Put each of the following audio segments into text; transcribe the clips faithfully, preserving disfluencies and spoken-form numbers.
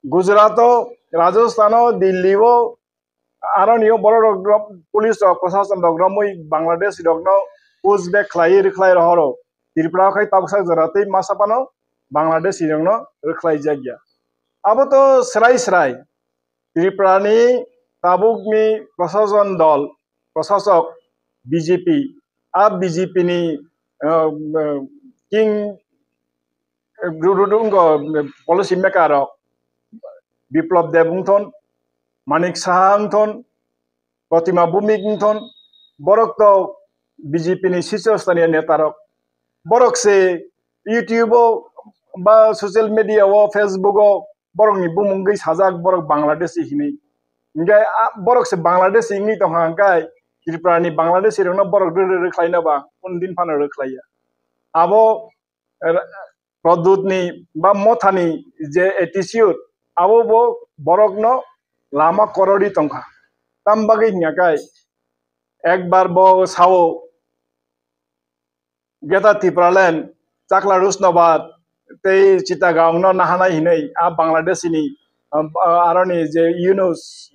Gujarat o, Rajasthan o, Delhi o, aroni o borok rok, police rok, prosason rok romwi Bangladeshi rokno push back khlaiwi rwkhlai rohoro. Tripura o khai tabuksa jora tei masa phano Bangladeshi rokno rwkhlai jakya. Abo to srai srai. Tripura ni tabukni prosason dol, prosasok B J P, a B J P ni, uh, uh, king, uh, ru-, ru-, ru-, ngo, uh, policy maker rok, Biplab Deb wngthon, Manik Saha wngthon, Protima Bhumik wngthon, borok to B J P ni sisyo staniya neta rok. Borok se YouTube o ba social media o, Facebook o borok ni bumung gwi sajak, borok Bangladeshi hinwi. Hingke a, borok se Bangladeshi wngwi tongkha hingke Tripura ni Bangladeshi rokno borok rw-, rw-, rwkhlaina ba, kunu din phano rwkhlaiya. Abo, eh, Pradyut ni ba Motha ni je attitude, abo bo borokno lama korori tongkha. Tam bagwi hingya kai, ekbar bo sao, Greater Tipraland, Chakla Rushnabad, tei Chittagong no nahanai hinwi a Bangladeshi ni, um, aroni je Yunus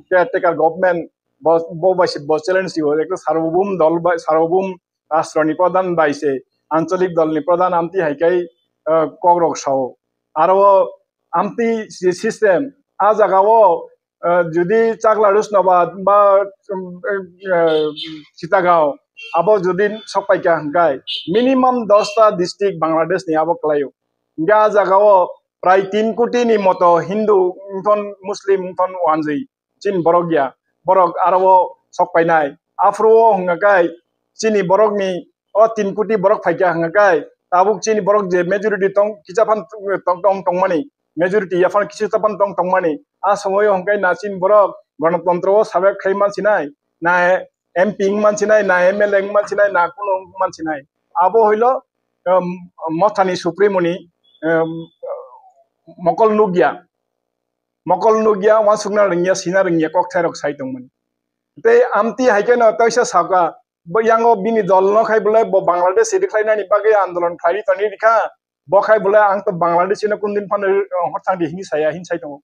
caretaker government, bo, bo bai se bo challenge rio, ekta sarbobhum dol bai, sarbobhum rashtroni pradhan bai se ancholik dolni pradhan amtwi hai kai, uh, kokrok sao. Aro amtwi si-, system a jaga o, uh, jodi Chakla Rushnabad ba, um, uh, Chittagong abo jodi sokpaikha hingkai minimum dosta district Bangladesh ni abo kwlaio. Hingke a jaga o prai tin koti ni moto Hindu wngthon, Muslim wngthon, wanjwi. Chini borok ya, borok aro o sok painai. Aphuru o hwnga kai chini borok ni o tin koti borok phaikha hwnga kai, tabuk chini borok je majority tong, kisa phan tong, tong, tongmani, majority ya phan kisa phan tong, tongmani. A somoyo hwnga kai na chini borok ganatantro o sabek khai mansinai, na M P wng mansinai, na M L A wng mansinai, na kuno wng mansinai. Abo hoilo, um, Mothani Supremo ni, um, mokol nukya. Mokol nukya, uansukna rwngya, sina rwngya, kok thairok sai tongmani. Tei amtwi hai kheno teisa saka, bo yango bini dol no khai bolai bo Bangladesh rwkhlainani bagwi andolon khlaiwi tongwi rikha, bo khai bolai ang to Bangladesh no kundin phano, eh, horthang di hini saya, hin sai tongo.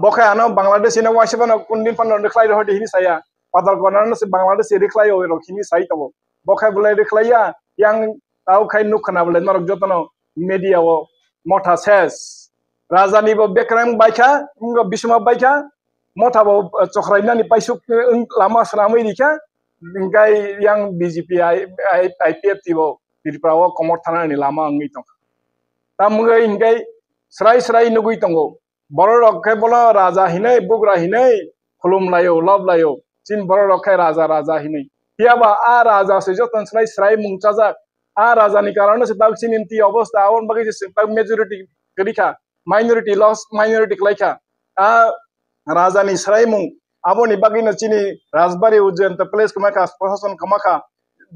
Bo khai ano Bangladesh no waisa phano kundin phano rwkhlai rohor di hini saya, padal konano se Bangladesh rwkhlai o rok hini sai tongo. Bo khai bolai rwkhlaiya, yang tau khai nuk khna bolai norok jotono media o Motha ses. Raja ni bo bekrang baikha, wngkha bisma baikha, Motha bo, eh, chokrainani paisuk, eh, wng-, lama swnamwi rikha, hingkai yang B J P I, I, I P F T bo Tripura o komor thanani lama wngwi tongkha. Tamungwi hingkai srai srai nugwi tongo. Borok rok khe bono raja hinwi, bugra hinwi khulum laio, lob laio. Chini borok rok khe raja, raja hinwi. Phiya ba a raja se joto srai srai mung chajak. A raja ni karon se tak chini mti obostha, aboni bagwi se tak majority kwrwi kha. Minority loss, minority kwlai kha. A raja ni srai mung, aboni bagwi no chini Rajbari Ujjayan to place kwma kha, prosason kwma kha,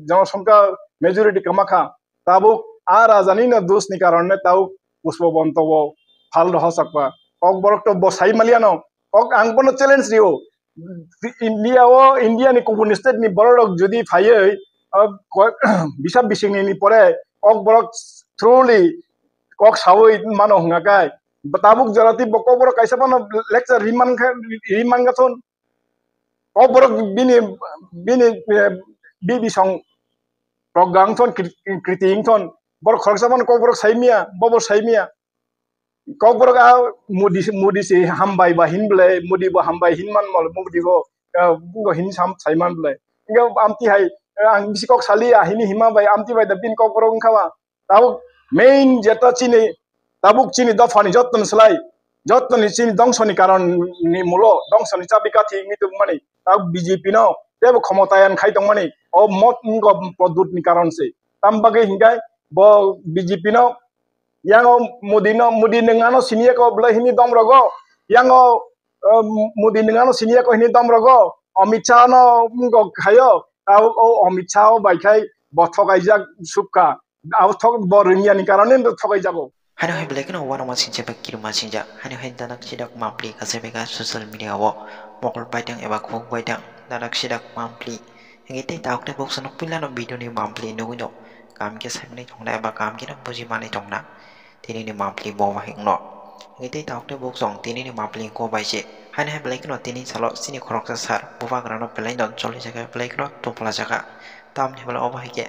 jonosongkha majority kwma kha. Tabuk a raja ni no dos ni karon ne tabuk Pushpabanta o phal rohorjakma. Kokborok to bo sai maliya no. Kok ang bono challenge rio. India o, India ni kubun state ni borok rok jodi phaiwi, ah, ko-, bisa bisingni ni pore Kokborok truly kok sawi mano hwnga kai. Tabuk jora twi bo Kokborok kaisa phano lecture ri man kha, ri man ga thon. Kokborok bini, bini, eh, bi bisong rok gang thon, kri-, kriti wng thon. Borok khoroksa phano Kokborok sai miya, bobo sai miya. Kokborok a Modi, Modi se hambai ba hin ble, Modi bo hambai hin man mal, Modi bo, ah, bo hin sam sai man ble. Hingke amtwi hai, ah, ang bisi kok sali a hini hima bai amtwi bai da bin Kokborok wngkha ba. Tabuk main jeta chini, tabuk chini dophani jotoni slai, jotoni chini dongsoni karon ni mulo, dongsoni chabi kathi wngwi tongmani, tabuk B J P no tebo khomotayan khai tongmani, o mot wngkha Pradyut ni karon se. Tam bagwi hingkai bo B J P no, yang o Modi no, Modi nwng ano siniya ko belai hini dom rogo, yang o, um, Modi nwng ano siniya ko hini dom rogo, Amit Shah no wngkha khayo, tabuk o Amit Shah o bai khai bo thokaijak sukha. Abo thok bo rwngya ni karone bo thokai jago. Haino hai belai kheno uanama sinjak bai kirima sinjak. Haino hai danak sidak mapli kasai bai kha social media o mokol baitang eba khuk baitang danak sidak mapli. Hingke tei tabuk tei boksa no puila no video ni mapli nugui no. Kam khe sai mani tongna eba kam khe no buji mani tongna. Tini ni mapli bo wahik no. Hingke tei tabuk tei buk chwng tini ni mapli ko bai se. Haini hai belai kheno tini salo chini khoroksa sir bubagra no belai no choli jaga belai kheno tupla jaga. Tamni hwnba obo hai khe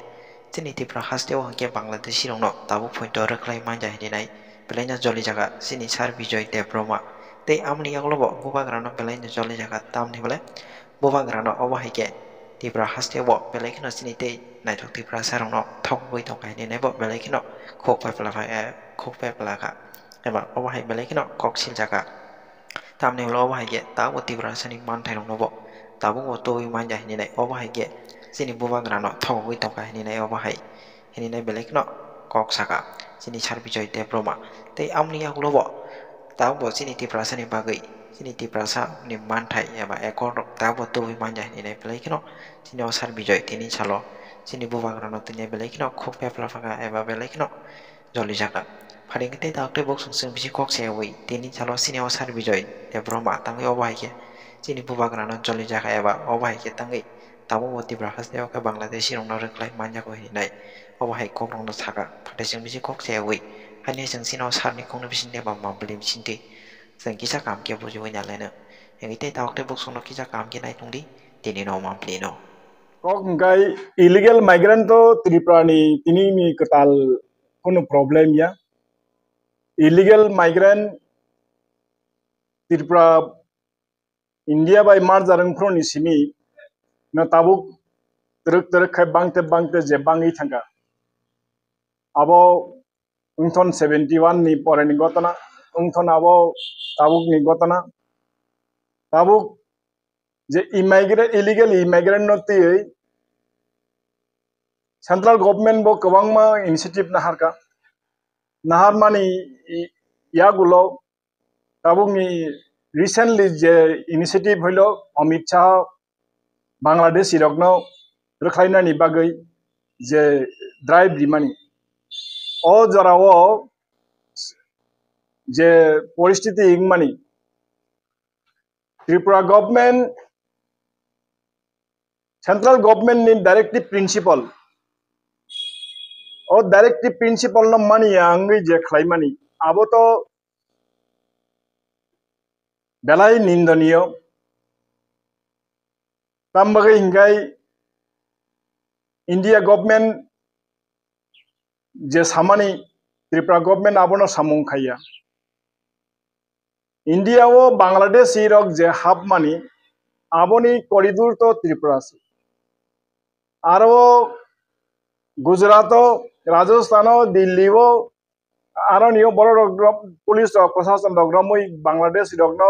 chini Tripura haste o hingke Bangladeshi rok no tabuk phoito rwkhlai manja hinwi nai belai no choli jaga chini sir Bijoy Debbarma. Tei amoni yagulo bo bubagra no belai no choli jaga tamni hwnba bubagra no obo hai khe Tripura haste o belai kheno chini tei naithok Tiprasa rok no thok bai tongkha hinwi nai bo belai kheno khuk pai pla kha, eh, khuk pai pla kha. Eba obo hai belai kheno kok siljak kha. Tamni ulo obo hai khe tabukbo Tiprasani manthai rokno bo tabukbo tubui manja hinwi nai obo hai khe chini bubagra no thogogwi tongkha hinwi nai obo hai hinwi nai belai kheno kok saka chini sir Bijoy Debbarma. Tei amoni yagulo bo tabukbo chini Tiprasani bagwi chini Tiprasani manthai eba accord rok tabukbo tubui manja hinwi nai belai kheno chini o sir Bijoy tini salo chini bubagra no tini belai kheno khuk pepla pha kha eba belai kheno jolijak kha. Phaidi hwnkhe tei tabuk tei buk chwng chwng bisi kok se wi tini salo chini o sir Bijoy Debbarma tangwi obo hai khe chini bubagra no jolijak kha eba obo hai khe tangwi tabukbo Tripura haste o khe Bangladeshi rok no rwkhlai manjago hinwi nai obo hai kok rok no saka. Phaidi chwng bisi kok se wi haino chwng chini o sir ni kok no bising de ba mapli bising twi chwng kisa kaham khe bujiwi nai laino. Hingke tei tabuk tei buk chwng no kisa kaham khe nai tong di tini no mapli no. Kok hwnkhe illegal migrant to Tripura ni tini ni kwtal kunu problem ya. Illegal migrant Tripura India bai merger wngphru ni simi no tabuk twrwk twrwk khai bangte bangte je bangwi thangkha. Abo wngthon seventy one ni pore ni gotona, wngthon abo tabuk ni gotona. Tabuk je immigrant, illegal immigrant no twiwi central government bo kwbangma initiative naharkha. Naharmani i-, yagulo tabukni recently je initiative hoilo Amit Shah Bangladeshi rokno rwkhlainani bagwi je drive rimani. O jorao je poristiti wngmani Tripura government, central government ni directive principle, o directive principle no mani ya wngwi je khlaimani, abo to belai nindoniyo. Tam bagwi hinkhai India government je samani Tripura government abono samung khaiya. India o Bangladeshi rok je hapmani aboni corridor to Tripura se. Aro Gujarat o, Rajasthan o, Delhi o, aro ni o borok rok, police rok, prosason rok romwi Bangladeshi rokno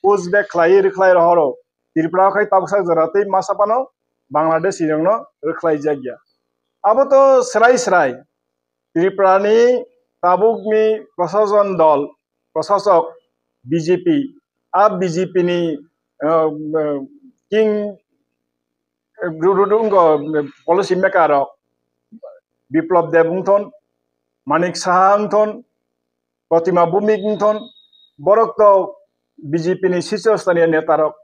push back khlai rwkhlai rohoro. Tripura o khai tabuksa jora tei masa phano Bangladeshi rokno rwkhlai jakya. Abo to srai srai Tripura ni tabukni prosason dol, prosasok B J P, a B J P ni, uh, uh, king, uh, ru-, ru-, ru-, ngo, uh, policy maker rok, Biplab Deb wngthon, Manik Saha wngthon, Protima Bhumik wngthon, borok to B J P ni sisyo staniya neta rok.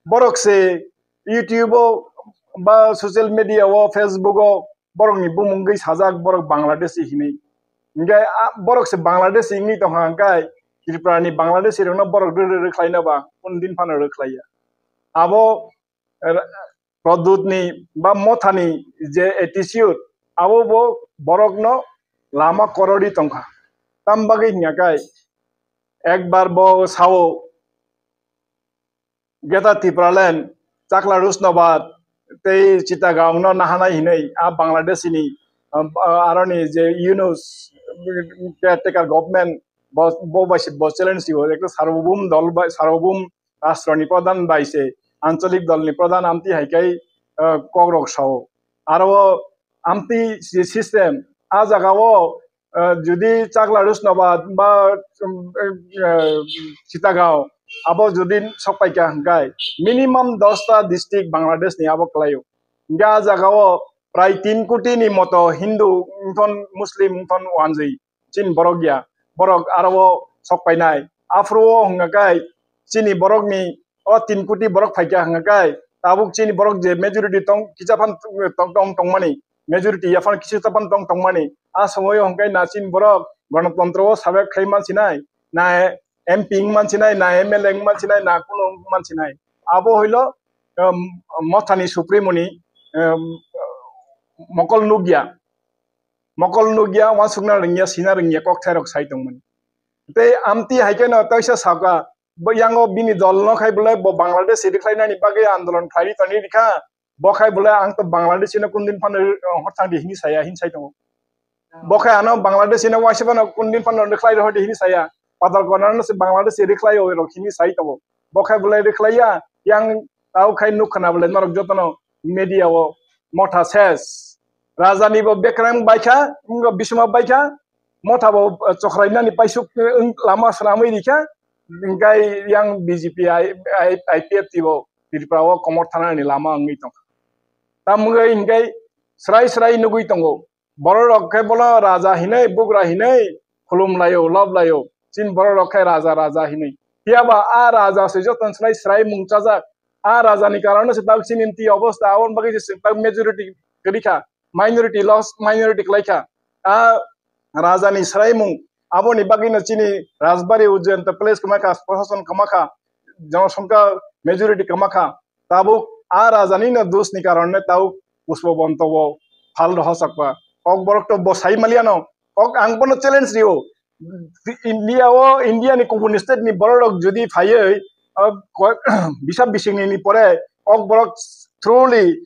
Borok se YouTube o ba social media o, Facebook o, borokni bumung wngwi sajak borok Bangladeshi hinwi. Hinkhe a, borok se Bangladeshi wngwi tongkha hinkhe Tripura ni Bangladeshi rokno borok rw rw rw khlaina ba kunu din phano rw khlaiya. Abo, eh, Pradyut ni ba Motha ni je attitude abo bo borokno lama korori tongkha. Tam bagwi hinkhe ekbar bo sao Greater Tipraland, Chakla Rushnobad, tei Chittagong no nahanai hinwi a Bangladeshi ni, um, aroni je Yunus caretaker government bo, bo bai se bo challenge sibo ekta sarbobhum dol bai, sarbobhum rashtra ni pradhan bai se ancholik dol ni pradhan amtwi hai kai, uh, kok rok sao. Aro amtwi si-, system a jaga o, uh, jodi Chakla Rushnobad ba, um, uh, Chittagong abo jodi sok pai kha hwnkhe minimum dosta district Bangladesh ni abo kwlaio. Hwnkhe a jaga o prai tin koti ni moto Hindu wngthon, Muslim wngthon wanjwi chini borok ya, borok aro o sok painai. Aphuru o hwnkhe chini borok ni o tin koti borok phaikha hwnkhe tabuk chini borok je majority tong kisa phan tong tong tongmani, majority yaphang kisa phano tong tongmani. A somoio hwnkhe na chini borok ganatantro o survive khai mansinai. na M P wng mansinai, na M L A wng mansinai, na kuno wng mansinai. Abo hoilo, um, mothani supremo ni, um, mokol nukya. Mokol nukya, wansukna rwngya, sina rwngya, kokthairok sai tongmani. Tei amtwi hai kheno teisa saka, bo yango bini dol no khai bolai bo Bangladesh rikhlainani bagwi andolon khlai tongwi rikha. Bo khai bolai ang to Bangladesh no kundin phano, eh, hor thang di hini saya, hin sai tongo. Bo khai ano Bangladesh no waisa phano kundin phano rikhlai rohor di hini saya. Patal kona no se Bangladesh rikhlai o rok hini sai tongo. Bo khai bolai rikhlaiya, yang tau khai nuk khana bolai norok jotono media o motha ses. Raja ni bo bekrang baikha, wngkha bisma baikha, motha bo, eh, chokrai nani paisuk, eh, wng lama swnamwi rikha, hingkai yang B J P I, I, I P F T bo Tripura o komor thana ni lama wngwi tongkha. Tamo wngwi hingkai srai srai nugwi tongo. Borok rok khe bono raja hinwi, bugra hinwi khulum laio, lob laio. Chini borok rok khe raja, raja hinwi. Phiya ba a raja se joto ni slai srai mung chajak. A raja ni karon se tak chini mti obostha, aboni bagwi se tak majority kwrwi kha. Minority loss, minority kwlai kha. A raja ni srai mung, aboni bagwi no chini Rajbari Ujjayanta place kwma kha, Prashasan kwma kha, Jonasongkha majority kwma kha. Tabuk a raja ni no dos ni karon ne tabuk Pushpabanta bo phal rohorjak ba. Kokborok to bo sai maliya no. Kok ang bono challenge rio. India o, India ni kubun state ni borok rok jodi phaiwi, ah, ko-, bisa bising ni pore Kokborok truly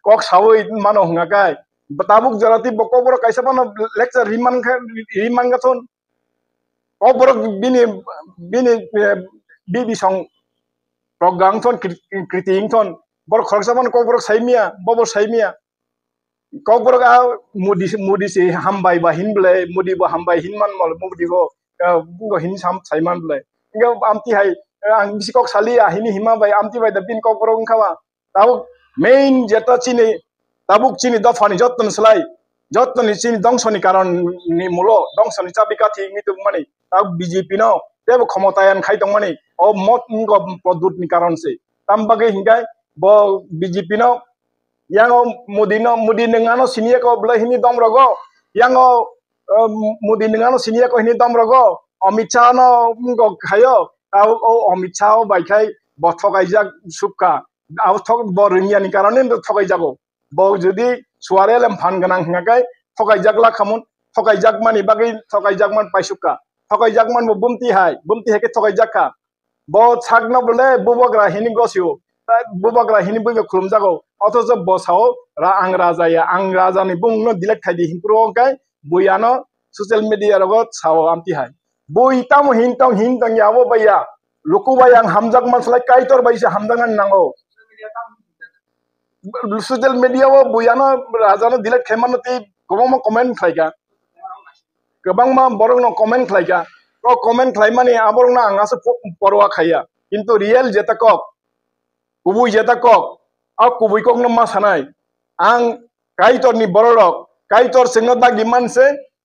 kok sawi mano hwnga kai. Tabuk jora twi bo Kokborok kaisa bono lecture ri man kha, ri man ga thon. Kokborok bini, bini, eh, bi bisong rok gang thon, kri-, kriti wng thon. Borok khoroksa bono Kokborok sai miya, bobo sai miya. Kokborok a Modi, Modi se hambai ba hin bwlai, Modi bo hambai hin man mal, Modi bo, ah, bo hin sam sai man bwlai. Hingke amti hai, ah, ang bisi kok sali a hini hima bai amti bai da bini Kokborok wngkha ba. Tabuk main jeta chini, tabuk chini dophani jotoni slai, jotoni chini dongsoni karon ni mulo, dongsoni chabi kathi wngwi tongmani, tabuk B J P no tebo khomotayang khai tongmani, o mot wngkha Pradyut ni karon se. Tam bagwi hinkhe bo B J P no, yango Modi no, Modi nwng ano siniya ko bwlai hini dom rogo, yango, eh, Modi nwng ano siniya ko hini dom rogo, Amit Shah no wngkha khayo, tabuk o Amit Shah o bai khai bo thokaijak sukha. Abo thok-, bo rwngya ni karone no thokai jago. Bo jodi suare le phan gwnang hwnga khe thokai jak la khamun, thokai jak mani bagwi thokai jak man paisuk kha. Thokai jak man bo bumti hai, bumti hai khe thokai jak kha. Bo sakno bole bubagra hini gosio. Ta bubagra hini buiba khulum jago. Othocho bo sao ra ang raja ya, ang raja ni bumung no delete khai di hinpro khe buiano social media rogo sao amti hai. Bui tamo hin tong, hin tong ya abo bai ya. Luku bai ang hamjak man slai Kaitor bai se hamjaknani nango. Social media o bui ano raja no delete khai mano tei kwbangma comment khlai kha. Kwbangma borok no comment khlai kha. O comment khlai mani aborok no ang aswk po-, porwa khaiya. Kintu real jeta kok, kubui jeta kok, a kubui kok no ma sanai. Ang Kaitor ni borok rok, Kaitor chwngno dagi man se,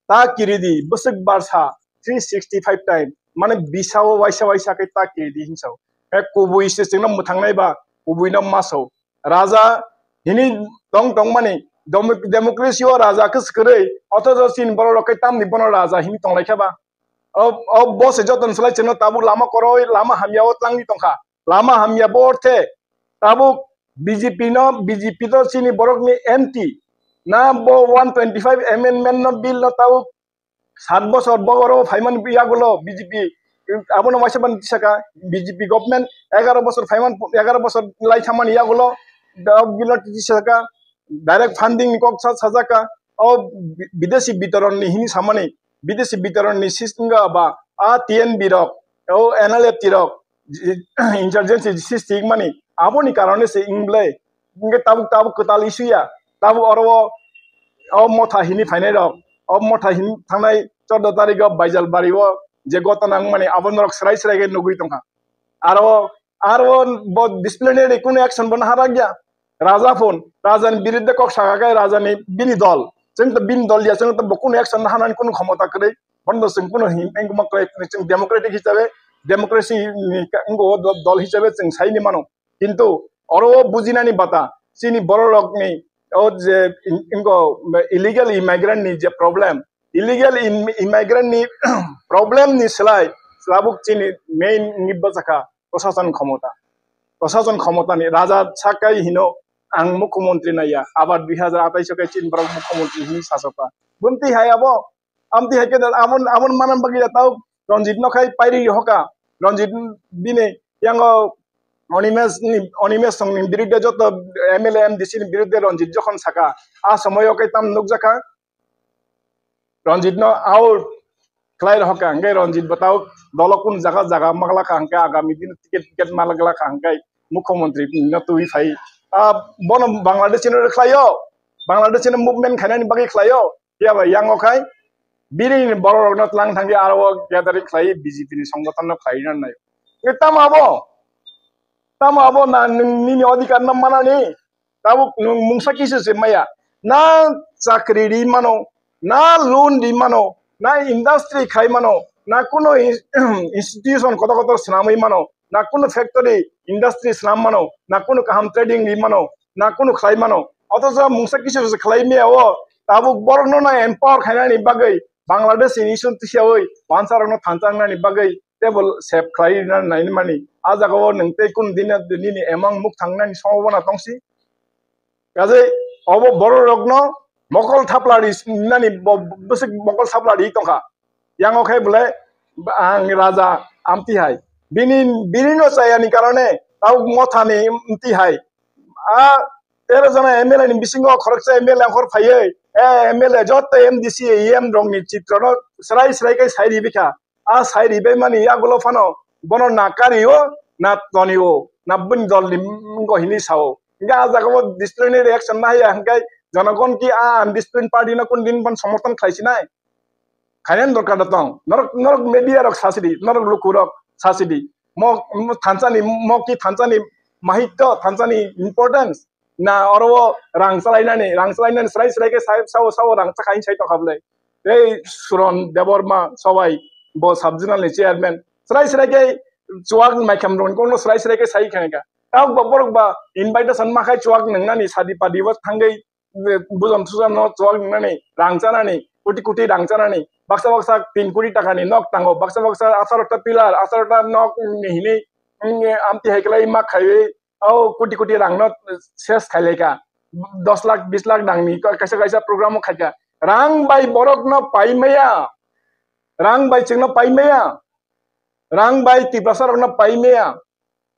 ta kiri di, bwswk barsa three sixty five time, mane bisa o waisa waisa khe ta kiri di hinsa o. He kubui se chwngno mwthangnai ba, kubui no ma sao. Raja hini tong tong mani, demo-, democracy o raja khe swkirwi, othocho chini borok rok khe tamni bono raja hini tong lai kha ba. O, o bo se joto ni slai chwngno tabuk lama koroi, lama hamya o tlangwi tongkha. Lama hamya bo orthe tabuk B J P no, B J P to chini borok ni anti. Na bo one twenty five amendment no bill no tabuk sat bochor bo oro phaiman yagulo B J P. Abono waisa ban tisaka B J P government egaro bochor phaiman, egaro bochor lai thamani yagulo da bill no tisaka direct funding ni kok sa sajaka. O bi-, bidesi bitoron ni hini samani, bidesi bitoron ni system ga ba a T N B rok, o N L F T rok, ji-, insurgency system mani, aboni karone se ingle, inge tabuk tabuk kwtal issue ya, tabuk oro o, o motha hini phainai rok, o motha hini thangnai chordo tarik o Baijalbari o je gotona wngmani, abo norok srai srai khe nugwi tongkha. Aro, aro bo disciplinary kunu action bo naharagya. Raja phone, raja ni biruddhe kok saka khe raja ni bini dol. Chwng to bini dol ya, chwng to bo kunu action naharnani kunu khomota kwrwi. Bono chwng kunu hin-, engkuma kwrwi, chwng democratic hisabe, democracy ni ka-, wngko dol, dol hisabe chwng saini mano. Kintu oro o bujinani bata, chini borok rokni o je in-, wngko illegal immigrant ni je problem, illegal im-, immigrant ni problem ni slai tabuk chini main wngwi bwchakha prosason khomota. Prosason khomotani raja sakai hino ang mukhyamantri naiya, abar dui hajar atais o kai chini borok mukhyamantri hini sasokha. Bumti hai abo, amti hai khe abo, abo manam bagwi tau Ranjit no khai pairi hoka. Ranjit bini yango Animesh ni, Animesh song ni birudde joto M L A M D C ni birudde Ranjit jokhon saka, a somoyo kai tam nukjakha. Ranjit no out khlai rohorkha, hingke Ranjit bo tau dolo kun jaga jaga maglakha, hingke agami din ticket ticket maglakha, hingke mukhyamantri no twi phai. Ah, bono Bangladesh ni khlaio, Bangladesh ni movement khainani bagwi khlaio, phiya bai yang o khai bini borok rok no tlang thangwi aro gathering khlai B J P ni songgothon no khlai na nai. Tamo abo, tamo abo na nini odhikar no manani? Tabuk nwng mungsa kisa se maya. Na chakri ri mano, na loan ri mano, na industry khai mano, na kuno ins-, institution kotor kotor swnamwi mano, na kuno factory, industry swnam mano, na kuno kaham trading ri mano, na kuno khlai mano. Othocho mungsa kisa se khlai maya o, tabuk borokno na empower khainani bagwi Bangladesh ni issue tisiyawi wansa rokno thansa wngnani bagwi table save khlai rina naini mani. A jaga o nwng tei kun dina nini emang muk thangnani sombhabona tongsi. Kaje obo borok rokno mokol thapla ri nani bo-, bwswk mokol thapla ri tongkha. Yang o khe bole ang raja amti hai. Bini, bini no chayani karone tau mothani amti hai. A tero jona M L A ni bisingo khoroksa M L A khor phaiwi, eh, M L A joto M D C, E M rokni chitrono srai srai khe sai ribikha. A sai ribai mani yagulo phano bono na kario, na tonio, na bini dolni mungo hinwi sao. Hingke a jaga o disciplinary action nahaya hingke jonogon ki a undisciplined party no kun din ban somorthon khlai sinai. Khainani dorkar da tong. Norok, norok media rok sasidi, norok luku rok sasidi. Mo, mo thansani, mo ki thansani mahitto, thansani importance. Na oro o rang chalainani, rang chalainani srai srai khe sai, sao, sao rang chakhain sai tokha bwlai. Tei Suron Debbarma Sobai bo sub zonal ni chairman. Srai srai khe chuak maikham rokni kokno srai srai khe sai khainai kha. Tabuk ba borok ba invitation ma khai chuak nwngnani sadi padi o thangwi bujam sujam no chuak nwngnani, rang chanani, koti koti rang chanani, baksa baksa tin koti taka ni nok tango, baksa baksa atharo ta pillar, atharo ta nok ni hinwi, mm, amti hai kwlai ma khaiwi, o koti koti rang no ses khai lai kha, dos lakh, bis lakh rang ni kaisa kaisa program o khai kha. Rang bai borok no pai maya, rang bai chwng no pai maya, rang bai Tiprasa rok no pai maya,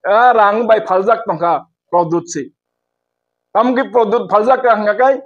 a rang bai phaljak tongkha Pradyut se. Tamokhe Pradyut phaljak kha hwnga khe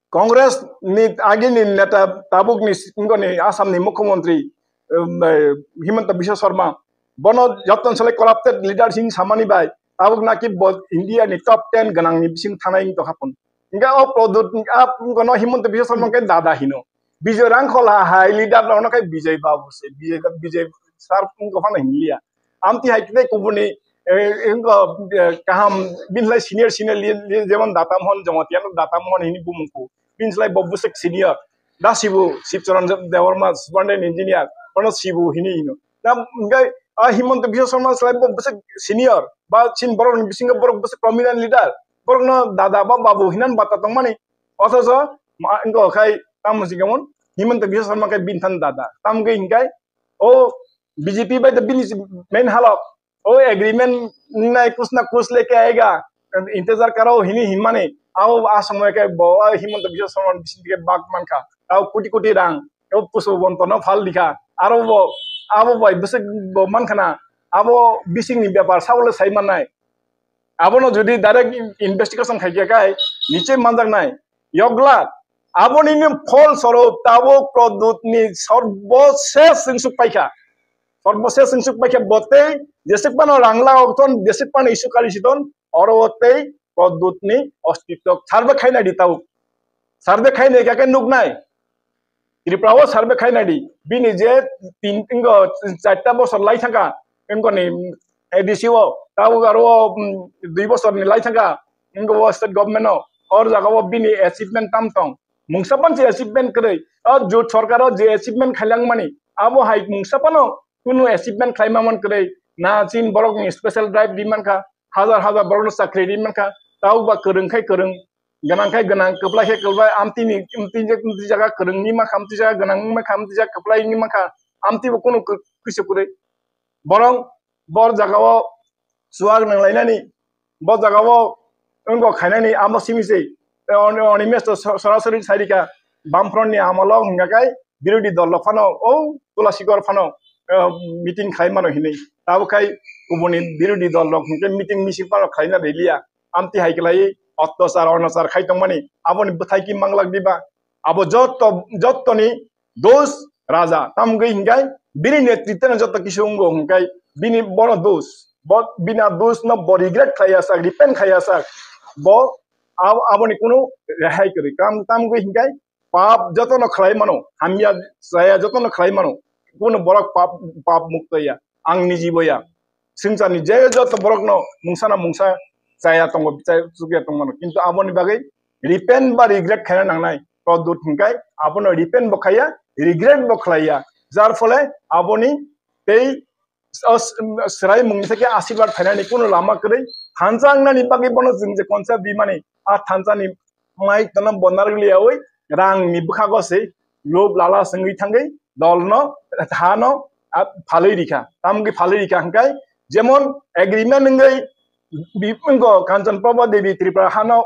Congress ni agini neta tabuk ni, ni Assam ni mukhyamantri, um, eh, Himanta Biswa Sarma, bono joto ni salai corrupted leader hing samani bai, tabuk naki bo India ni top ten gwnang ni bising thanai wng tongkha phun. Hingke o Pradyut, a, bono Himanta Biswa Sarma khe dada hino. Bijoy Rangkhol hai leader rok no khe Bijoy Babu se, Bijoy, Bijoy sir wngkha phano hinliya. Amti hai khe kubuni, eh, wngkha, eh, kaham bini slai senior senior li-, li-, jemon Data Mohon Jamatia no Data Mohon hini bumung ku. Bini slai bo bwswk senior. Da Sibu, Sibcharan Debbarma, superintendent engineer, bono Sibu hini hino. Da, hingke, a, Himanta Biswa Sarma slai bo bwswk senior, ba chini borok ni bisingo borok bwswk prominent leader. Borok no dada ba babu hinan bata tongmani. Othocho, ma, wngkha khai, tamo si kemon, Himanta Biswa Sarma khe bini thani dada. Tamo khe hingkai, o B J P bai to bini si main halok. O agreement nai kus na kus leke aega. Intejar karo hini himani. Abo a somoy khe bo, o Himanta Biswa Sarma bising khe bak mankha. Tao koti koti rang. O Pushpabanta no phal dikha. Aro bo, abo bai bwswk bo mankha na. Abo bising ni bepar sabole sai mannai. Abono jodi direct in-, investigation khai khe kai, niche manjaknai. Yogla, aboni ni phol soro tabuk Pradyut ni sorbo ses hinsuk paikha. Sorbo ses hinsuk paikha botei, jesik pano rang la okton, jesik pano issue kali sidon, oro otei Pradyut ni ostitto sarbe khainai di tabuk. Sarbe khainai kake nuknai. Tripura o survey khainai di, bini je tin, ingo charta bosor lai thangkha, ingo ni A D C o, tabo aro o, mm, dui bosor ni lai thangkha, ingo o state government o, or jaga o bini achievement tam tong, mungsa pan je achievement kwrwi, o jut sorkar o je achievement khailang mani, abo hai mungsa pano kunu achievement khlai ma man kwrwi, na chin borok ni special drive di mankha, hajar hajar borok no chakri di mankha, tabo ba kwrwng khai kwrwng, gwnang khai gwnang, kwplai khai kwplai, amtini, amtini, amtini jaga kwrwngni mankha, amtini jaga gwnangni mankha, amtini jaga kwplaini mankha, amtwi bo kunu kisa kwrwi. Borok bor jagao chuak nanglainani, bo jagao wngbo khainani amo simi se. Onimesh to sorasori sairika Bamfront ni amolo hwnga kai birodhi dol rok phano o Tulasikor phano meeting khlai mano hinwi. Tabuk kai kubuni birodhi dol rok hwnkhe meeting misil phano khlaina riliya. Amtwi hai kwlai ottachar onachar khai tongmani aboni bwthai ki manglak diba? Abo jotto jottoni dos raja tamgwi hinkai bini netritwno jotto kisu wngo hinkai bini bono dos bo bina dos no bo regret khaiya sak repent khaiya sak bo aboni kunu rehai kwrwi kam tamgwi hinkai pap jotono khlai mano hamya chaya jotono khlai mano kunu borok pap pap mukto ya ang nijibo ya swngcharni je joto borokno mungsano mungsa chaya tongo chukya tongmano kintu aboni bagwi repent ba regret khaina nangnai Pradyut hinkai abono repent bo khaiya regret bo khlaiya jar phole aboni tei swrai mungni theke asirwad phainani kunu lama kwrwi thansa wngnani bagwi bono chwng je concept rimani a thansani mai tono bo narwkliyaui rangni bwkhago se lob lala swngwi thangwi dolno hano phalwi rikha tamgwi phalwi rikha hinkai jemon agreement wngwi Kanchan Prabha Devi Tripura hano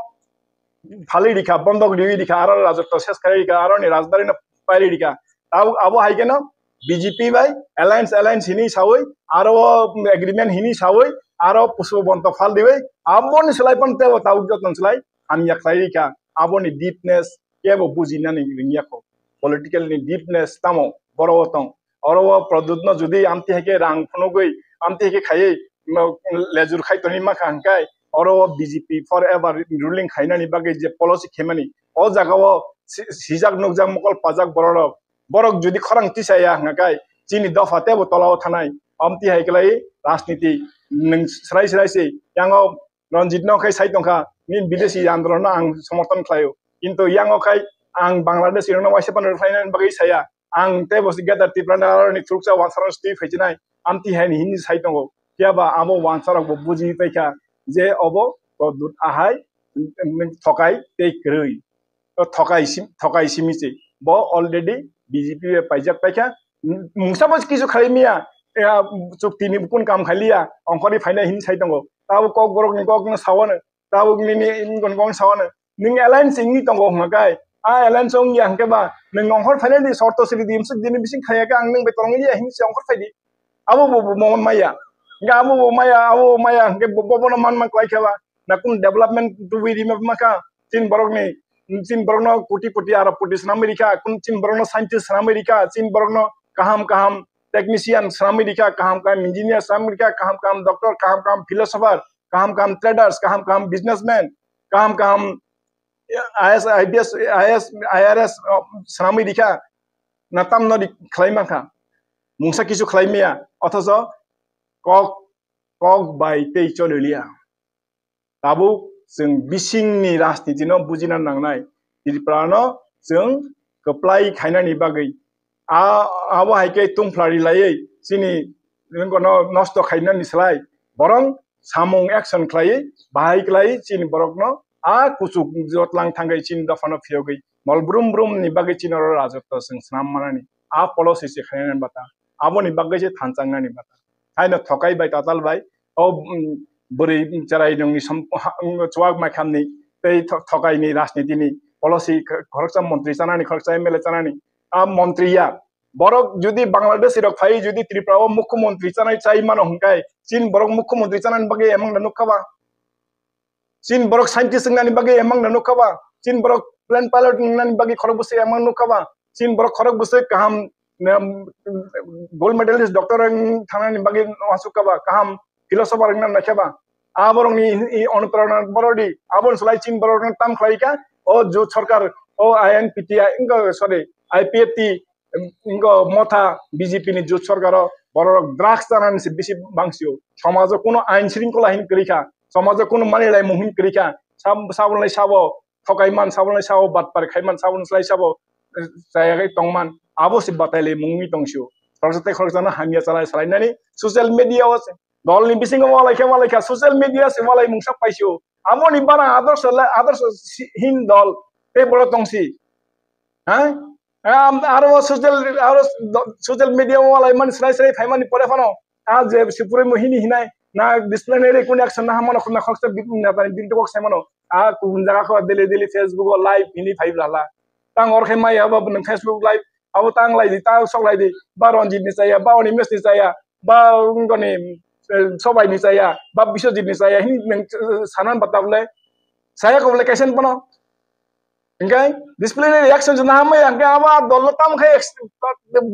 phalwi rikha bondok riwi rikha aro rajotto ses khai rikha aroni rajbari no pairi rikha abo hai keno B J P bai alliance alliance hini sawi aro agreement hini sawi aro pusu bonto phal diwi aboni slai pan tebo tabuk jotno slai hamya khlai rikha aboni deepness kebo bujinani ringya kho political ni deepness tamo boro tong oro o Pradyut no jodi amti hai khe rang phunugwi amti hai khe khaiwi lejur khai toni ma kha hwnkhe oro o B J P forever ruling khainani bagwi je policy khemani o jaga o sijak nukjak mokol pajak borok rok borok jodi khorang tisaya hwnkhe chini dopha tebo tola o thanai amti hai kwlai rajniti nwng srai srai se yango Ranjit no khe sai tongkha nini bidesi andolon no ang somorthon khlaio kintu yango khai ang Bangladesh rok no waisa pano rwkhlainani bagwi saya Ang tei bo Greater Tipraland ni khuroksa wansarok twi phaichinai amtwi hai hini sai tongo. Phiya ba abo wansarok bo buji paikha je obo Pradyut ahai thokai tei kwrwi. O thokai sim thokai simi se. Bo already B J P bai paijak paikha. Mungsa bo kisu khlai miya. Chukti ni bukun kam khailiya. Ongkhorwi phainai hini sai tongo. Tabo kok borok ni kok no sawano. Tabuk nini wngkon kok sawano. Nini alliance wngwi tongo hwnka kai. A alliance wngya hwnkhe ba nwng ongkhor phainani sorto siri di msuk dini bising khaya khe ang nwng bai tongwi ya hini se ongkhor phaidi. Abo bo bo mo maya. Hwnkhe abo bo maya abo bo maya hwnkhe bo bono man man kwlai khe ba. Na kun development tubui rima ma kha. Chin borok ni chin borok no koti koti aro koti swnamwi rikha. Kun chin borok no scientist swnamwi rikha. Chin borok no kaham kaham technician swnamwi rikha. Kaham kaham engineer swnamwi rikha. Kaham kaham doctor kaham kaham philosopher kaham kaham traders, kaham kaham businessman, kaham kaham I A S, I P S, I A S, I R S, oh, swnamwi rikha, na tamno ri khlai mankha, mungsa kisu khlai maya, othocho kok, kok bai tei choli liya. Tabuk chwng bisingni rajnitino bujina nangnai, Tripurano chwng kwplai khainani bagwi. A, abo hai khe tungphla ri laiwi chini wngkano nosto khainani slai borok samung action khlaiwi bahai khlaiwi chini borokno a kuchuk jotlang thangwi chini dophano phiyogwi mol brum brum ni bagwi chini oro rajotto chwng swnam manani a policy se khainani bata aboni bagwi se thanchang nani bata haino thokai bai tatal bai o bwrwi cherai nungni chuak maikhamni tei thokaini rajnitini policy khoroksa montri chanani khoroksa M L A chanani a montri ya Borok jodi Bangladeshi rok phai jodi Tripura o mukhyamantri chanai chai mano hwnkhe chin borok mukhyamantri chanani bagwi emang da nukha ba? Chin borok scientist wngnani bagwi emang da nukha ba? Chin borok plane pilot wngnani bagwi khorok bwswk emang nukha ba? Chin borok khorok bwswk kaham gold medalist doctor wng thangnani bagwi wasukha ba? Kaham philosopher wngna naikha ba? A borokni onuprerona borodi aboni slai chin borok tam khlaikha o jut sarkar o I N P T I wngkha sorry I P F T Ingo motha B J P ni jut sorkaro borok drugs chanani se bisi bangsio. Somajo kuno ain sringkola hin kwrwi kha. Somajo kuno mani laimung hin kwrwi kha. Sab-, saboni lai sabo thokai man, saboni lai sabo batpar khai man, saboni lai sabo, eh, chaya khai tong man. Abo se batai laimung wngwi tong sio. Khoroksa tei khoroksano hamya chalai salainani social media o se. Dolni bisingo walai khe walai kha, social media se walai mungsa paisio. Aboni bara adarsa lai, adarsa si-, hin dol tei borok tong si. Ha? Am, aro social, aro do-, social media o walai mani srai srai phai mani pore phano. A je sipuri mo hini hinai, na disciplinary kun action na hamano khuna khoksa bit na tani bit kok sai mano. A kun jaga kho daily daily Facebook o live hini phai blala. Tang or khe mai abo nang Facebook live, abo tang lai di, tang sok lai di. Ba Ranjit ni chaya, ba Animesh ni chaya, ba ngoni, eh, Sobai ni chaya, ba Biswajit ni chaya, hini nang, eh, sanan batabule. Saya ko bole kaisen pano. Hingke disciplinary action se nahamai, hingke abo a dolo tam khe ex-,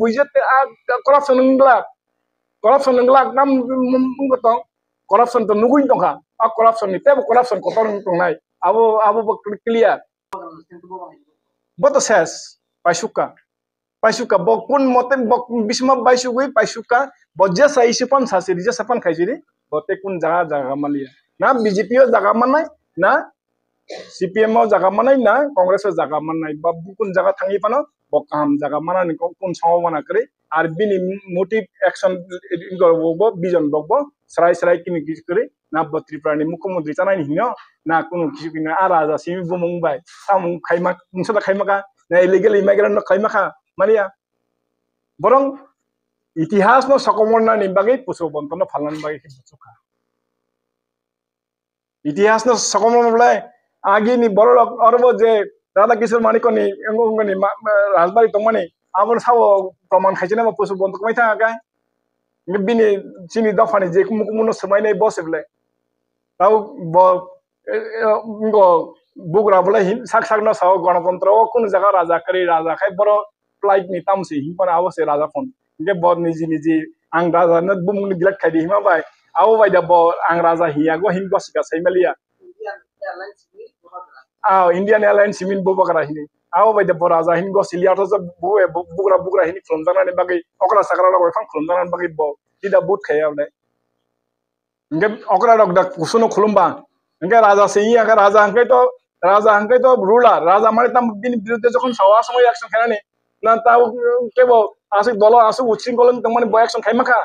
buijate a corruption wngla, corruption wngla nam wngtong, corruption to nugui tongkha, a corruption ni tebo corruption kotor wng tongnai, abo, abo bo clear. Bo to ses, paisukka, paisukka, bo kun mote bo bisma baisugui paisukka, bo jesa isi pan sasiri, jesa pan khaisiri, bo te kun jaga jaga maliya. Na B J P o jaga manai, na C P M o jaga manai na Congress o jaga manai ba bukun jaga thangwi phano bo kaham jaga manani kok kun sawo mana kwrwi ar bini motive action bo vision bo bo srai srai kini kis kwrwi na bo Tripura ni mukhyamantri chanai ni hino na kunu kisu kina a raja simi bumung bai samung khaima mungsa da khaima ka na illegal immigrant no khaima kha mania borong itihas no sokomorna ni bagwi pusu bontono phalnani bagwi khe buchukha. Itihas no sokomorna bole agi ni borok orobo je Radha Kishore Manikya ni wngkoni rajbari tongmani abo sabo proman khaisina bo pusu bontok mai thang akai. Bini chini dophani je kumu kumu no swmai nai bo se bole. Tau bo, eh, eh, ngo bugra bole hin sak sak no sao Ganatantro o kunu jaga raja kwrwi raja khai boro flight ni tamo se hin phano abo se raja phone. Hingke bo niji niji ang raja no bumung ni delete khai di hima bai. Abo bai da bo ang raja hiya go hin go sika sai maliya. Ah, Indian Airlines simin bo bagra hini. Abo bai da bo raja hin go siliya to bo bugra bugra hini khulum jana ni bagwi okra sakra rok phang khulum jana ni bagwi bo tida but khaya le. Hingke okra rok da kusuno khulumba. Hingke raja se iya, raja hingke to, raja hingke to ruler. Raja mane tam bini biruddhe jokhon sawa asamo action khainani. Na ta kebo asik dolo asik utsing kolong tongmani bo action khaima kha.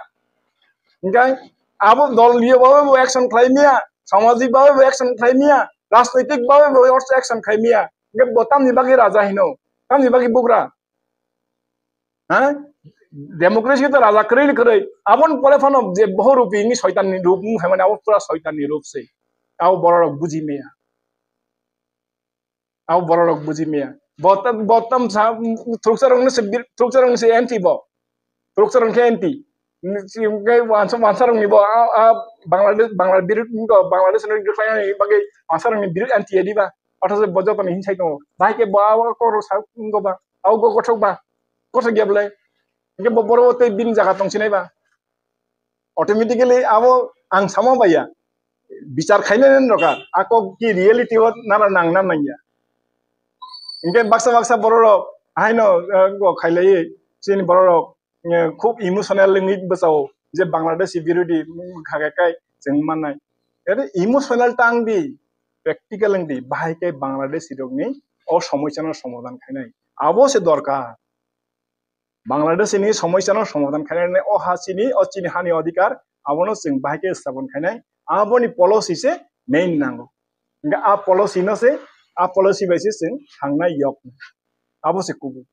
Hingke abo dol liyo babe bo action khlai miya, samajik babe bo action khlai miya, rajnoitik babe bo action khlai miya. Hingke bo tamni bagwi raja hino, tamni bagwi bugra. Ha? Democracy to raja kwrwi ni kwrwi. Aboni pore phano je boho rupi ni soitan ni rup wng phaimani abo pura soitan ni rup se. Abo borok rok buji maya. Abo borok rok buji maya. Botam, botam sa, thuksa rok ni se bir-, thuksa rok ni se anti bo. Thuksa rok khe anti. Ni si khe wansa, wansa rok ni bo a, a Bangladesh, Bangla birut ni bo Bangladesh ni rok khlai ni bagwi wansa rok ni birut anti ya di ba. Othocho bo joto ni hinsai tongo. Bahai khe bo abo kok rok sa wng go ba. Abo go kothok ba. Kothok ya bwlai. Hingke bo boro tei bini jaga tong sinai ba. Automatically abo ang samo baiya. Bichar khainai rokha. Ako ki reality o nara nang na nangya. Hingke baksa baksa borok rok haino, eh, go khailai chini borok rok, eh, khub emotional wngwi bwsao je Bangladeshi birodhi kha khe kai chwng mannai. Ere emotional tang di, practical wng di, bahai khe Bangladeshi rokni o somosa no somadhan khainai. Abo se dorkar. Bangladesh ni somosa no somadhan khainai o ha chini, o chini hani odhikar, abono chwng bahai khe stapon khainai, aboni policy se main nango. Hingke a policy no se, a policy bai se chwng thangnai yok. Abo se kubui.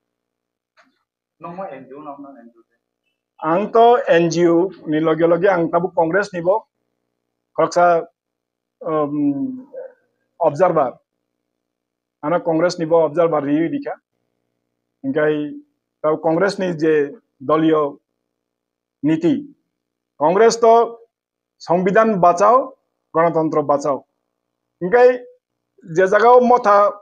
Nokma N G O no, no N G O de. Ang to N G O ni loge loge ang tabuk Congress ni bo khoroksa, um, observer. Ano Congress ni bo observer riwi rikha. Hingkai tabuk Congress ni je doliyo niti. Congress to Songbidan bachao, Ganatantro bachao. Hingkai je jagao motha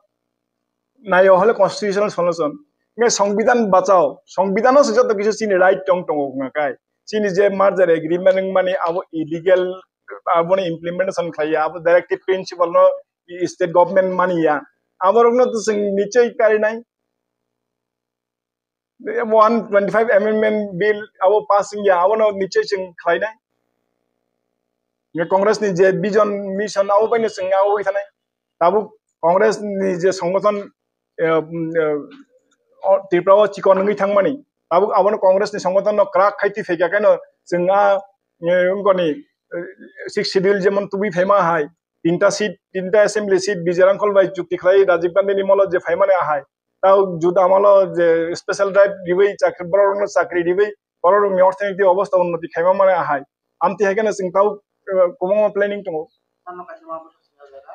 naio hole constitutional solution. Hingkai Songbidan bachao, Songbidan o se joto kisu chini right tong tongo hwnga kai. Chini je merger agreement wngmani abo illegal, aboni implementation khlaiya, abo directive principle no state government maniya. Aborokno to chwng nichoi karinai. One twenty-five amendment bill abo pass wngya, abono nichoi chwng khlainai. Nge Congress ni je vision, mission, abo baino chwng abo bai thanai. Tabuk Congress ni je songgothon, eh, mm, eh, o Tripura o chikon wngwi thangmani, tabuk abono Congress ni songgothon no kwrak khai twi phaikha, khaino chwng a, eh, wngkoni, eh, sixth schedule jemon tubui phaima hai, tinta seat, tinta assembly seat Vijay Rangkhol bai chukti khlai Rajiv Gandhi ni molo je phaimani ahai, tau jut amalo je special drive riwi chakri, borok rokno chakri riwi borok rokni orthonoiti obostha unnoti khaima mane ahai. Amtwi hai kheno chwng tau, eh, kwbangma planning tongo. Ano kaisa ma bwsa sinajak,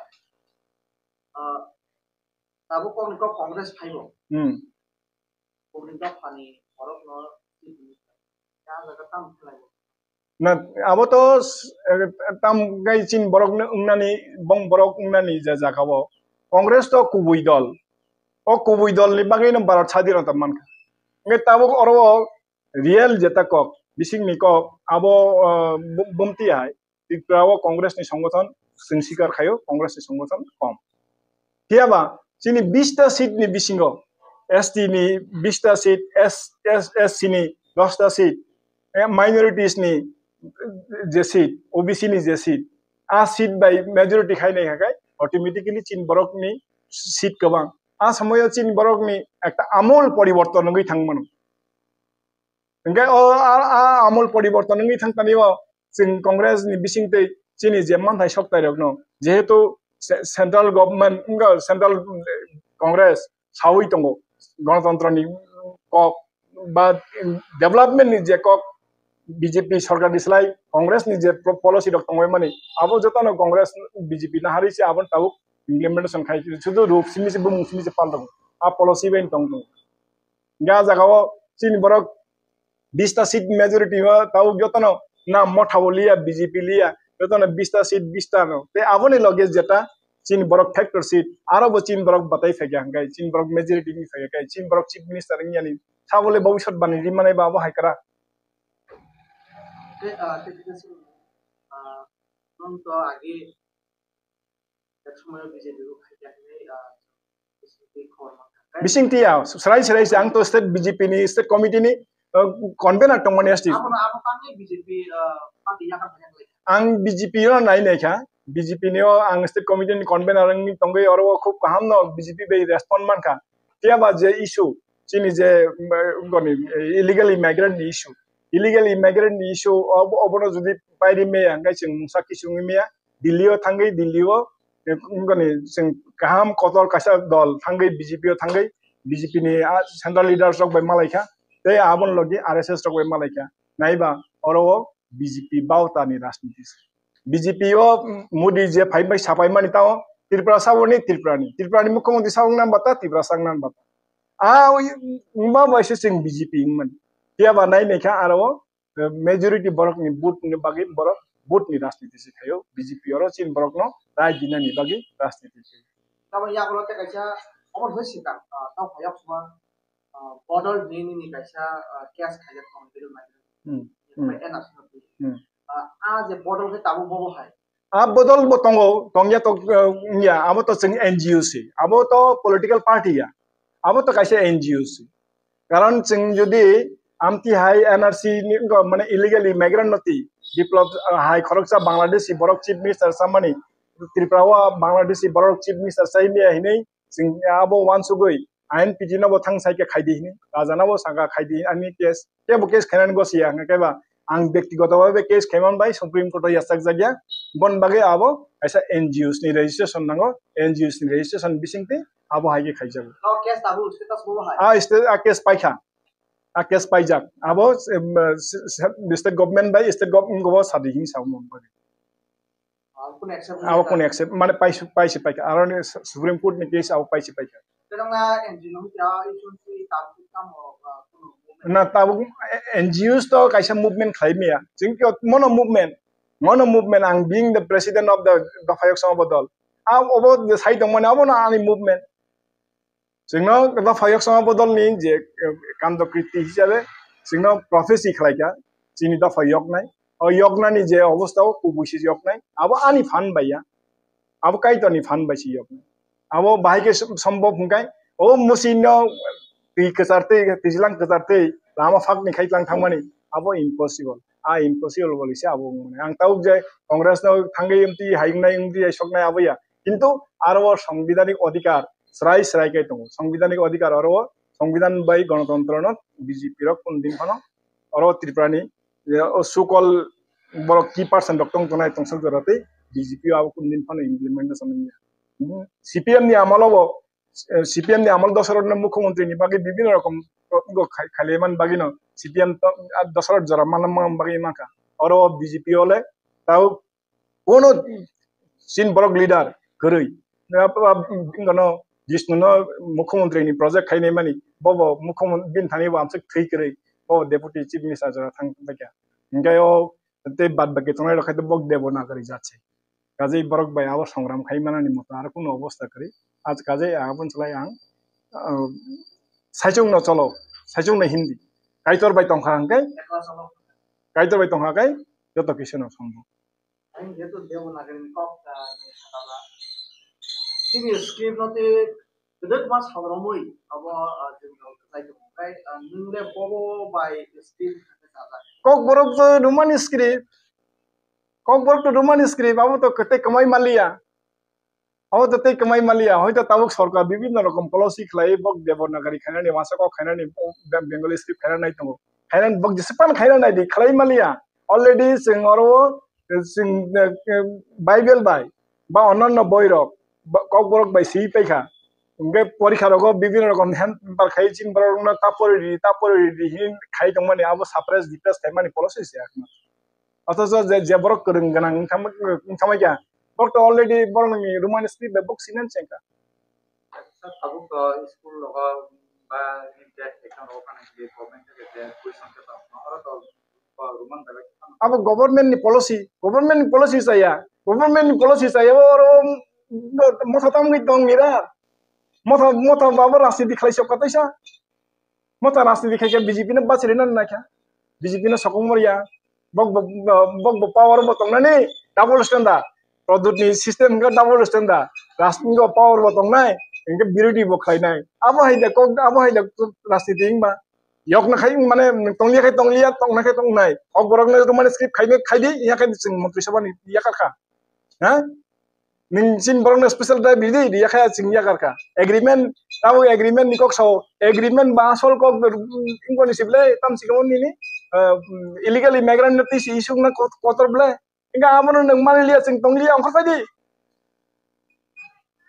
ah, tabuk kokni kok Congress phaibo. Hmm. Kokni dophani borokno Na, abo to s-, eh, tam gai chin borok no wngnani, bong borok wngnani je jaga o. Congress to kubui dol. O kubui dol ni bagwi no Bharat sadinota mankha. Hwnkhe tabuk oro o real jeta kok, bising ni kok, abo, eh, bu-, bumti hai. Tripura o Congress ni songothon chwng sikar khaio, Congress ni songothon kom. Phiya ba chini bista seat ni bisingo S T ni bista seat, S, S, S C ni dosta seat, eh, minorities ni je seat, O B C ni je seat, a seat bai majority khai nai hakai automatically chini borok ni seat kwbang. A somoyo chini borok ni ekta amol poriborton wngwi thang mano. Hingke o a, a amol poriborton wngwi thang tani o chwng Congress ni bising tei chini je manthai sok tai rok no jehetu ce-, central government wngkha central Congress sawi tongo gonotontro ni kok ba development ni je kok B J P sorkar ni slai Congress ni je pro-, policy rok tongwi mani abo joto no Congress B J P nahari se abo tabuk implementation khai sudu ruk simi se bumung simi se pal tongo a policy bai tong tongo. Ga jaga o chini borok bista seat majority o tabuk jotono na motha bo liya, B J P liya, jotono bista seat bista no. Tei aboni loge jeta chini borok factor seat, aro bo chini borok batai phaikha hwnkhe, chini borok majority wngwi phaikha khe, chini borok chief minister wngya ni sabole bhobishyot bani rimani ba abo hai kwrak. Tei, ah, tei kisa, ah, nwng to age Bising tiya, serai serai se ang to state B J P ni, state committee ni, uh, convener tongmani S T. Ang B J P no nai nai kha, B J P ni o ang state committee ni convener wngwi tongwi oro o khub kaham no B J P bai respond mankha. Tiya ba je issue, chini je, um, goni, illegal immigrant ni issue. Illegal immigrant ni issue ob-, obono jodi pairi meya, hingke chwng mungsa kisu wngwi meya, Delhi o thangwi, Delhi o, eh, wngkoni chwng kaham kotor kaisa dol thangwi, B J P o thangwi, B J P ni, ah, central leaders rok bai malaikha, tei aboni logi R S S rok bai malaikha. Naiba oro o B J P bauta ni rajniti se. B J P o Modi je phai bai sapai mani tao Tripura saboni Tripura ni, Tripura ni mukhyamantri sa wngna bata Tripura sa wngna bata. Ah, ui, wngma bai se chwng B J P wngmani. Phiya ba nai naikha aro o, eh, majority borok ni vote ni bagwi borok vote ni rajniti se khaio, B J P oro chini borok no rai dinani bagwi rajniti se. Tamo yagulo tei kaisa omo hai sika, ah, tamo phayok suma, ah, bodol hinwi nini kaisa, ah, case khaijak tong bill nai. Hmm, hmm. N R C no twi. Hmm. Ah, ah, je bodol khe tabuk bobo hai. A bodol bo tongo, tongya to, eh, wngya, abo to chwng N G O se, abo to political party ya, abo to kaisa N G O se. Karon chwng jodi amtwi hai N R C ni, wngkha mane illegal immigrant no twi, Biplab, ah, hai khoroksa Bangladeshi borok chief minister chamani, Tripura o Bangladeshi borok chief minister chai maya hinwi chwng abo uansugwi ain piji no bo thang sai khe khaidi hinwi, raja no bo saka khaidi ani case, kebo case khainani gosi ya, hwnkhe ba ang bektigoto bhabe case khaiman bai Supreme Court o yachak jakya, bon bagwi abo kaisa N G Os ni registration nango, N G Os ni registration bisingtwi abo hai khe khaijago. O case tabuk status bo hai? A state, a case paikha, a case paijak, abo, em, se-, se-, state government bai state government go sadi hinwi sa mung bagwi. Abo kunu accept wngya? Abo kunu accept, mane paisi, paisi paikha. Aro ni Su-, Supreme Court ni case abo paisi paikha. Tei nang na N G O no hwnkhe issue ni tabuk tamo, ah, kunu movement? Na tabuk N G Os to kaisa movement khlai maya. Chwng khe mono movement, mono movement ang being the president of the Dopha Yok Songho Bodol. Abo, obo je sai tongmani, abono ani movement. Chwngno dopha yok songho bodolni je, eh, kando kriti hisabe chwngno prophecy khlaikha chini dopha yoknai. O yoknani je obostha o kubui se yoknai. Abo ani phan bai ya. Abo Kaitorni phan bai se yoknai. Abo bahai khe som-, sombhob hwnkhe o musino twi kwchar twi, twijlang kwchar twi lama phakni khai tlang thangmani abo impossible. A impossible boli se abo wngmani. Ang tabuk je Congress no thangwi mtwi hai wngnai, mtwi hai soknai abo ya. Kintu aro o songbidanik odhikar srai srai khe tongo. Songbidanik odhikar oro o songbidan bai gonotontro no B J P rok kunu din phano oro Tripura ni, eh, o sukol borok key person rok tong tongnai tongsok jora tei B J P o abo kunu din phano implementation wngya. Hmm, C P M ni amolo bo eh, C P M ni amal dosarot no mukhyamantri ni bagwi bibhinno rokom protest khai-, khailaimani bagwi no C P M to, ah, dosarot jora manna bagwi mankha. Oro B J P ole tau kono chin borok leader kwrwi. Abono Jishnu no mukhyamantri ni project khainai mani, bobo mukhyamantri bini thani bo amswk thwi kwrwi, bobo deputy chief minister jora thang baikha. Hinkhe o tei bad baki tongnai rok khai to bok Devanagari jat se. Kajei borok bai abo songram khai manani moto aro kunu obostha kwrwi. Aaj kajei aboni slai ang, ah, saichung no cholo, saichung no Hindi. Kaitor bai tongkha hwnkhe, Kaitor bai tongkha khe joto kisa no sombo. Ang jeto Devanagari ni kok, ah, ni sakala. Chini script no tei kwdwkma sal romwi abo, ah, chwng rok kwchai tongo. Tei, ah, nwng le bobo bai script khe sajak. Kokborok to Roman script. Kokborok to Roman script, abo to kwtwi kwmai maliya. Abo to tei kwmai maliya. Hoito tabuk sorkar bibhinno rokom policy khlai, bok Devanagari khainani, masa kok khainani, Be-, Bengali script khainani tongo. Khainani bok jesepan khainani di, khlai maliya. Already chwng oro, chwng, eh, Bible bai, ba onanno boi rok, ba kokborok bai swi paikha. Hwnkhe porikha rogo bibhinno rokom hem bar khai chini borok rokno ta pori di, ta pori di hin khai tongmani abo suppress, repress khaimani policy se ekma. Othocho je, je borok kwrwng gwnang wngkha, wngkha kha, borok to already borokni Roman script bai bok sinani chengkha. Tabuk to school rogo ba test exam rogo phano je government theke je question paper oro to, o, Roman bai bai phano. Abo government ni policy, government ni policy chaya, government ni policy chaya, oro motha tamgwi tong mira, motha, motha abo rajniti khlai sok kaisa. Motha rajniti khai khe B J P no bachirina naikha. B J P no sokong moriya. Bok bo, bok bo power bo tongnani double standard. Pradyut ni system hwnkhe double standard. Rajniti o power bo tongnai, hwnkhe birodhi bo khlainai. Abo hai de kok, abo hai de rajniti wngma. Yokna khai mane tongliya khai tongliya, tongna khai tongnai. Kok borok no Roman script khai khai di, ya khai chwng montri sabha ni yakar kha. Ha? Nwng chini borokno special drive ridi, riya khe chwng yakar kha. Agreement, tabuk agreement ni kok sao, agreement ba asol kok, mm, wngkoni sible, tam sikamo nini, ah, mm, illegal immigrant no tisi isuk na kot-, kotor ble. Hingke abono nwng mani liya, chwng tong liya, ongkhor pai di.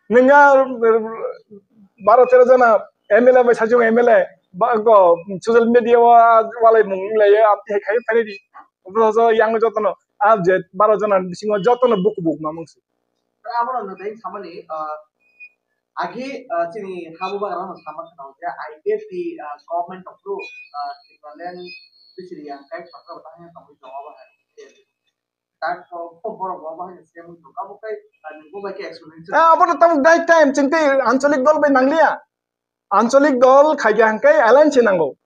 Nwng a, mm, baro tero jona M L A bai sajung M L A, ba, go, social media o walai mung lai, amtwi hai khai phai di. Obo so yang jotono, a je baro jona bisingo jotono buku buk mamung si. Abono nwng tei samani, ah, agi, ah, chini habu bagra no sama khna hwnkhe I P F T, ah, government of rule, ah, Tipraland bisiri yang kai satra batang yang tongwi tongo ba hai. Tak, oh, oh, borok bo bahai se mung tong abo kai, ah, nwng bo bai khe explanation. Ah, abono tabuk dai time chwng tei ancholik dol bai nangliya. Ancholik dol khaikha hwnkhe alliance nango.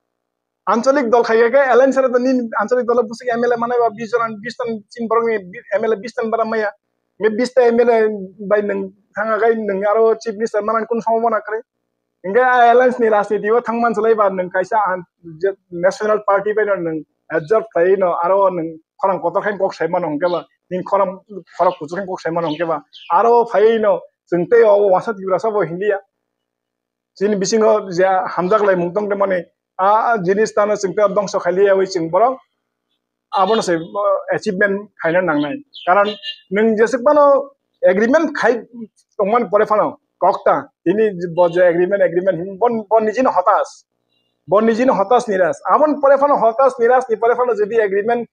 Ancholik dol khaikha khe alliance aro nini ancholik dol bwswk M L A manai ba bis jon, bis jon chini borokni bi-, M L A bis jon bara maya. Nge bis ta M L A bai nwng thanga gai nwng aro chief minister manani kun somo mana kre. Hingke a alliance ni rajniti o thang man swlai ba nwng kaisa an-, je national party bai no nwng absorb khlai no aro nwng khorang kotor khe kok sai mano hingke ba, nini khorang khorok kuchuk khe kok sai mano hingke ba, aro phai no chwng tei o wasa Tiprasa bo hinliya. Chini bisingo je hamjak lai mung tong tongmani, a jinis tano chwng tei dongso khai liya wi chwng borok abono se, uh, achievement khaina nangnai. Karon nwng jeswk phano agreement khai tongmani pore phano kokta tini bo je agreement, agreement hin bon, bon nijino hotas. Bon nijino hotas niras. Aboni pore phano hotas niras ni pore phano jodi agreement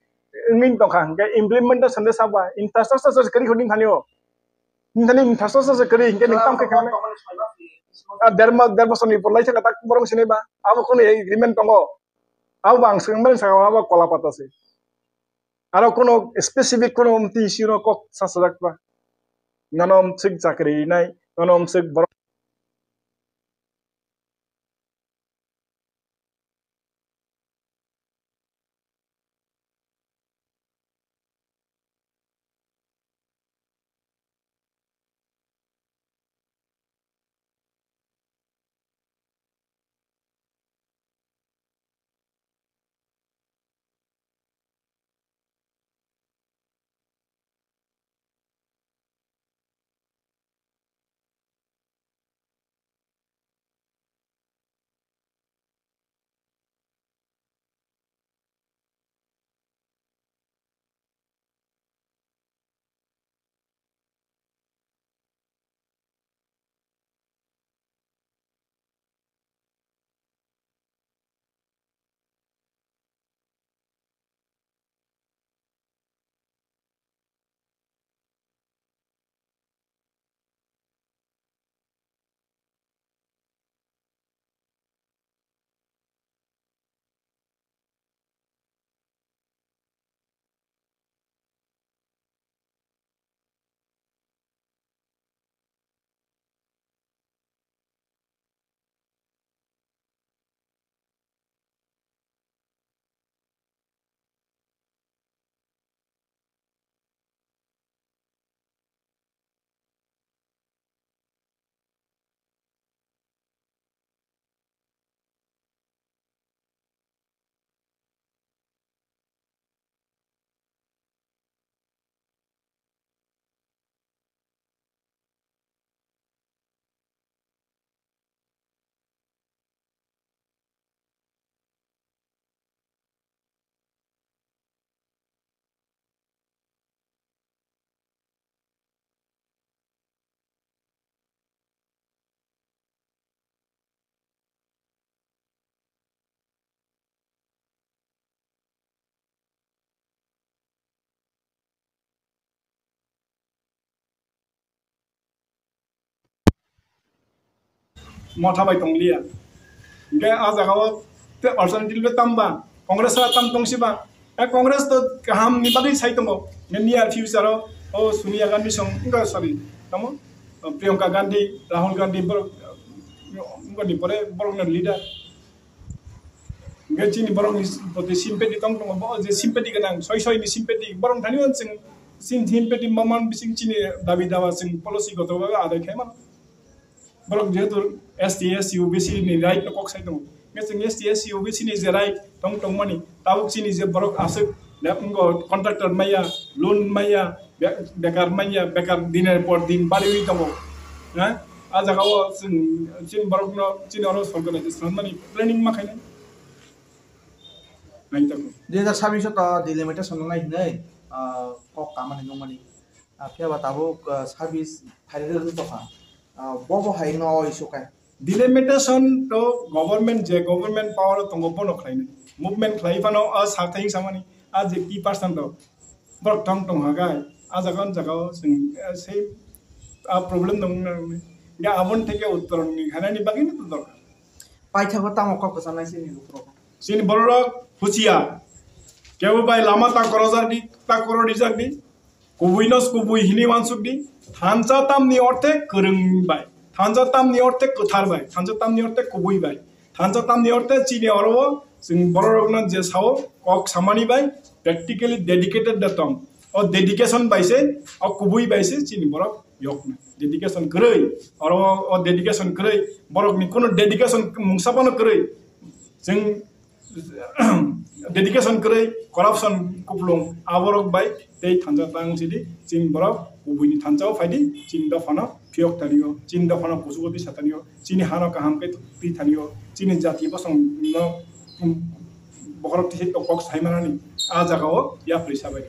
wngwi tongkha hwnkhe implementation de saba infrastructure se kwrwi hwnwi thani o. Nini infrastructure se kwrwi hwnkhe nwng tam khe khe mane. A derma, derma soni por lai thaka tak borong sinai ba. Abo kunu agreement tongo. Abo bang swkang mani saka abo kola pata se. Aro kunu specific kunu mti issue no kok sa sajak ba. Nono mswk chakri rinai, nono mswk borok motha bai tong liya. Hingke a jaga o te alternative le tamba, Congress a tam tong siba. A Congress to kaham ni bagwi sai tongo. Nge near future o, o Sonia Gandhi song, wngkha, sorry, tamo? O Priyanka Gandhi, Rahul Gandhi, borok, wngkha ni pore borok no leader. Hingke chini borok ni proti sympathy tong tongo, bo je sympathy gwnang, soi soi ni sympathy, borok thani o chwng, chini sympathy ma man bising chini dabi dawa chwng policy goto babe adai khai mano. Borok jehetu S T, S C, O B C ni right no kok sai tongo. Hingke chwng S T, S C, O B C ni je right tong tongmani, tabuk chini je borok aswk, ya, wngkha contractor maya, loan maya, be-, bekar manya, bekar diner por din bariwi tongo. Ha? A jaga o chwng, chini borok no, chini oro sorkar ni swnam mani planning ma khainai. Nai tako. Dui hazar sabbish o to delimitation nungnai hinwi, ah, kok kamani nungmani. Ah, phiya ba tabuk, ah, sabbish phairwi rwgwi tokha. Ah, bo bo hai no issue kai. Delimitation to government je government power o tongo bono khlainai. Movement khlai phano a sa thai samani a je key person to borok tong tong hagai a jaga o jaga o chwng, eh, sei a problem dong na ya abon theke uttoron ni hanani bagwi no dorkar. Paithago tamo kok kwchanai chini lukurok. Chini borok huchia. Kebo bai lama ta korojak di, ta koro dijak di. Kubui no kubui hini wansuk di. Thansa tamni orthe kwrwng bai. Thansa tamni orthe kwthar bai. Thansa tamni orthe kubui bai. Thansa tamni orthe chini oro o chwng borok rok no je sao kok samani bai practically dedicated da tong. O dedication bai se o kubui bai se chini borok yok na. Dedication kwrwi. Oro o dedication kwrwi. Borok ni kuno dedication mungsa bono kwrwi. Chwng dedication kwrwi, corruption kuplung, aborok bai tei thansa tang sidi, chini borok kubuini thansa o phaidi, chini dophano phiyok tanio, chini dophano kuchugo twi satanio, chini hano kaham khe twi tanio, chini jati bosong no, um, bokhorok tisi tokok saimanani, a jaga o yapri sabai.